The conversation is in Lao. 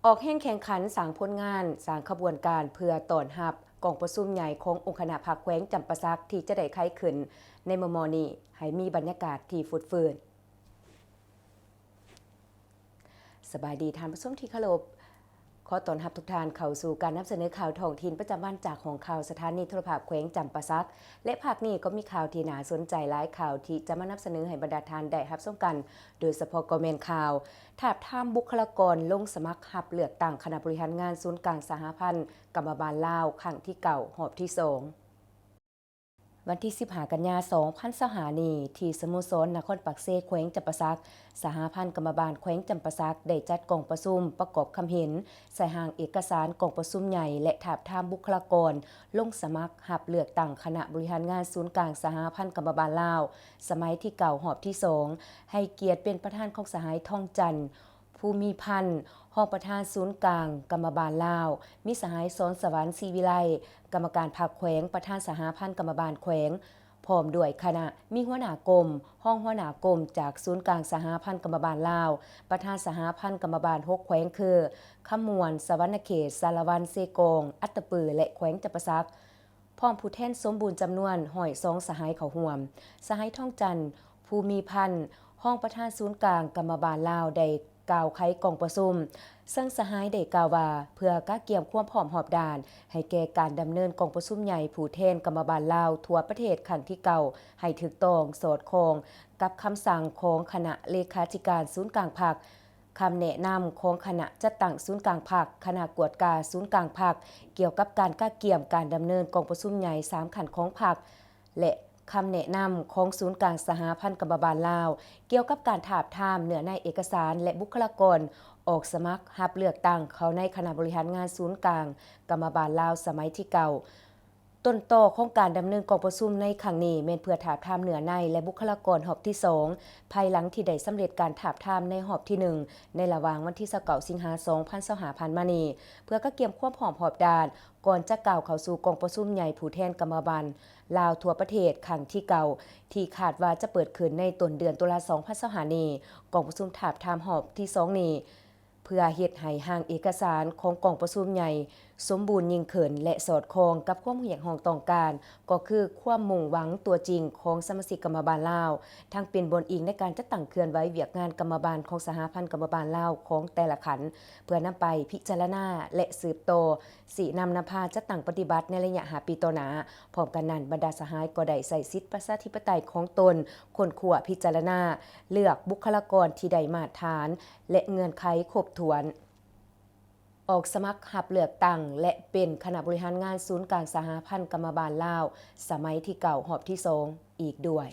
ອອກແຮງແຂ່ງຂັນ ສ້າງຜົນງານ, ສ້າງຂະບວນການ ເພື່ອຕ້ອນຮັບກອງປະຊຸມໃຫຍ່ຂອງອົງຄະນະພັກແຂວງຈຳປາສັກ ທີ່ຈະໄດ້ໄຂຂຶ້ນໃນມໍ່ໆນີ້ ໃຫ້ມີບັນຍາກາດທີ່ຟົດຟື້ນ. ສະບາຍດີທ່ານຜູ້ຊົມທີ່ເຄົາລົບ. ຂໍຕ້ອນຮັບທຸກທ່ານເຂົ້າສູ່ການນຳສະເໜີຂ່າວທ້ອງຖິ່ນປະຈຳວັນ ຈາກຫ້ອງຂ່າວສະຖານີໂທລະພາບແຂວງຈຳປາສັກ ແລະ ພາກນີ້ກໍມີຂ່າວທີ່ໜ້າສົນໃຈຫຼາຍຂ່າວທີ່ຈະມານຳສະເໜີໃຫ້ບັນດາທ່ານໄດ້ຮັບຊົມກັນ, ໂດຍສະເພາະກໍແມ່ນຂ່າວ ທາບທາມບຸກຄະລາກອນລົງສະໝັກຮັບເລືອກຕັ້ງຄະນະບໍລິຫານງານສູນກາງສະຫະພັນກຳມະບານລາວ ຄັ້ງທີເກົ້າ ຮອບທີສອງ. ວັນທີສິບຫ້າ ກັນຍາ ສອງພັນຊາວຫ້ານີ້ ທີ່ສະໂມສອນນະຄອນປາກເຊ ແຂວງຈຳປາສັກ, ສະຫະພັນກຳມະບານແຂວງຈຳປາສັກ ໄດ້ຈັດກອງປະຊຸມປະກອບຄຳເຫັນ ໃສ່ຮ່າງເອກະສານກອງປະຊຸມໃຫຍ່ ແລະ ທາບທາມບຸກຄະລາກອນລົງສະໝັກຮັບເລືອກຕັ້ງຄະນະບໍລິຫານງານສູນກາງສະຫະພັນກຳມະບານລາວ ສະໄໝທີເກົ້າ ຮອບທີສອງ, ໃຫ້ກຽດເປັນປະທານຂອງສະຫາຍ ທອງຈັນ ພູມີພັນ ຮອງປະທານສູນກາງກຳມະບານລາວ, ມີສະຫາຍ ສອນສະຫວັນ ສີວິໄລ ກຳມະການພັກແຂວງ, ປະທານສະຫະພັນກຳມະບານແຂວງ ພ້ອມດ້ວຍຄະນະ, ມີຫົວໜ້າກົມ, ຮອງຫົວໜ້າກົມຈາກສູນກາງສະຫະພັນກຳມະບານລາວ, ປະທານສະຫະພັນກຳມະບານຫົກແຂວງຄື ຄຳມ່ວນ, ສະຫວັນນະເຂດ, ສາລະວັນ, ເຊກອງ, ອັດຕະປື ແລະ ແຂວງຈຳປາສັກ. ພ້ອມຜູ້ແທນສົມບູນຈຳນວນຮ້ອຍສອງສະຫາຍເຂົ້າຮ່ວມ. ສະຫາຍ ທອງຈັນ ພູມີພັນ ຮອງປະທານສູນກາງກຳມະບານລາວ ໄດ້ກ່າວໄຂກອງປະຊຸມ, ເຊິ່ງສະຫາຍໄດ້ກ່າວວ່າ ເພື່ອກະກຽມຄວາມພ້ອມຮອບດ້ານໃຫ້ແກ່ການດຳເນີນກອງປະຊຸມໃຫຍ່ຜູ້ແທນກຳມະບານລາວທົ່ວປະເທດຄັ້ງທີເກົ້າ ໃຫ້ຖືກຕ້ອງສອດຄ່ອງກັບຄຳສັ່ງຂອງຄະນະເລຂາທິການສູນກາງພັກ, ຄຳແນະນຳຂອງຄະນະຈັດຕັ້ງສູນກາງພັກ, ຄະນະກວດກາສູນກາງພັກ ກ່ຽວກັບການກະກຽມການດຳເນີນກອງປະຊຸມໃຫຍ່ສາມຂັ້ນຂອງພັກ ແລະ ຄຳແນະນຳຂອງສູນກາງສະຫະພັນກຳມະບານລາວ ກ່ຽວກັບການທາບທາມເນື້ອໃນເອກະສານ ແລະ ບຸກຄະລາກອນອອກສະໝັກຮັບເລືອກຕັ້ງເຂົ້າໃນຄະນະບໍລິຫານງານສູນກາງກຳມະບານລາວສະໄໝທີເກົ້າ. ຕົ້ນຕໍຂອງການດຳເນີນກອງປະຊຸມໃນຄັ້ງນີ້ ແມ່ນເພື່ອທາບທາມເນື້ອໃນ ແລະ ບຸກຄະລາກອນຮອບທີສອງ ພາຍຫຼັງທີ່ໄດ້ສຳເລັດການທາບທາມໃນຮອບທີໜຶ່ງ ໃນລະຫວ່າງວັນທີຊາວເກົ້າ ສິງຫາ ສອງພັນຊາວຫ້າ ຜ່ານມານີ້ ເພື່ອກະກຽມຄວາມພ້ອມຮອບດ້ານ ກ່ອນຈະກ້າວເຂົ້າສູ່ກອງປະຊຸມໃຫຍ່ຜູ້ແທນກຳມະບານລາວທົ່ວປະເທດຄັ້ງທີເກົ້າ ທີ່ຄາດວ່າຈະເປີດຂຶ້ນໃນຕົ້ນເດືອນຕຸລາ ສອງພັນຊາວຫ້ານີ້. ກອງປະຊຸມທາບທາມຮອບທີສອງນີ້ ເພື່ອເຮັດໃຫ້ຮ່າງເອກະສານຂອງກອງປະຊຸມໃຫຍ່ສົມບູນຍິ່ງຂຶ້ນ ແລະ ສອດຄ່ອງກັບຄວາມຮຽກຮ້ອງຕ້ອງການ, ກໍຄືຄວາມມຸ່ງຫວັງຕົວຈິງຂອງສະມາຊິກກຳມະບານລາວ, ທັງເປັນບ່ອນອີງໃນການຈັດຕັ້ງເຄື່ອນໄຫວວຽກງານກຳມະບານຂອງສະຫະພັນກຳມະບານລາວຂອງແຕ່ລະຂັ້ນ, ເພື່ອນຳໄປພິຈາລະນາ ແລະ ສືບຕໍ່ຊີ້ນຳນຳພາຈັດຕັ້ງປະຕິບັດໃນໄລຍະຫ້າປີຕໍ່ໜ້າ. ພ້ອມກັນນັ້ນ, ບັນດາສະຫາຍກໍໄດ້ໃຊ້ສິດປະຊາທິປະໄຕຂອງຕົນ, ຄົ້ນຄວ້າ, ພິຈາລະນາ, ເລືອກບຸກຄະລາກອນທີ່ໄດ້ມາດຖານ ແລະ ເງື່ອນໄຂຄົບຖ້ວນ, ອອກສະໝັກຮັບເລືອກຕັ້ງ ແລະ ເປັນຄະນະບໍລິຫານງານສູນກາງສະຫະພັນກຳມະບານລາວ ສະໄໝທີເກົ້າ ຮອບທີສອງ ອີກດ້ວຍ.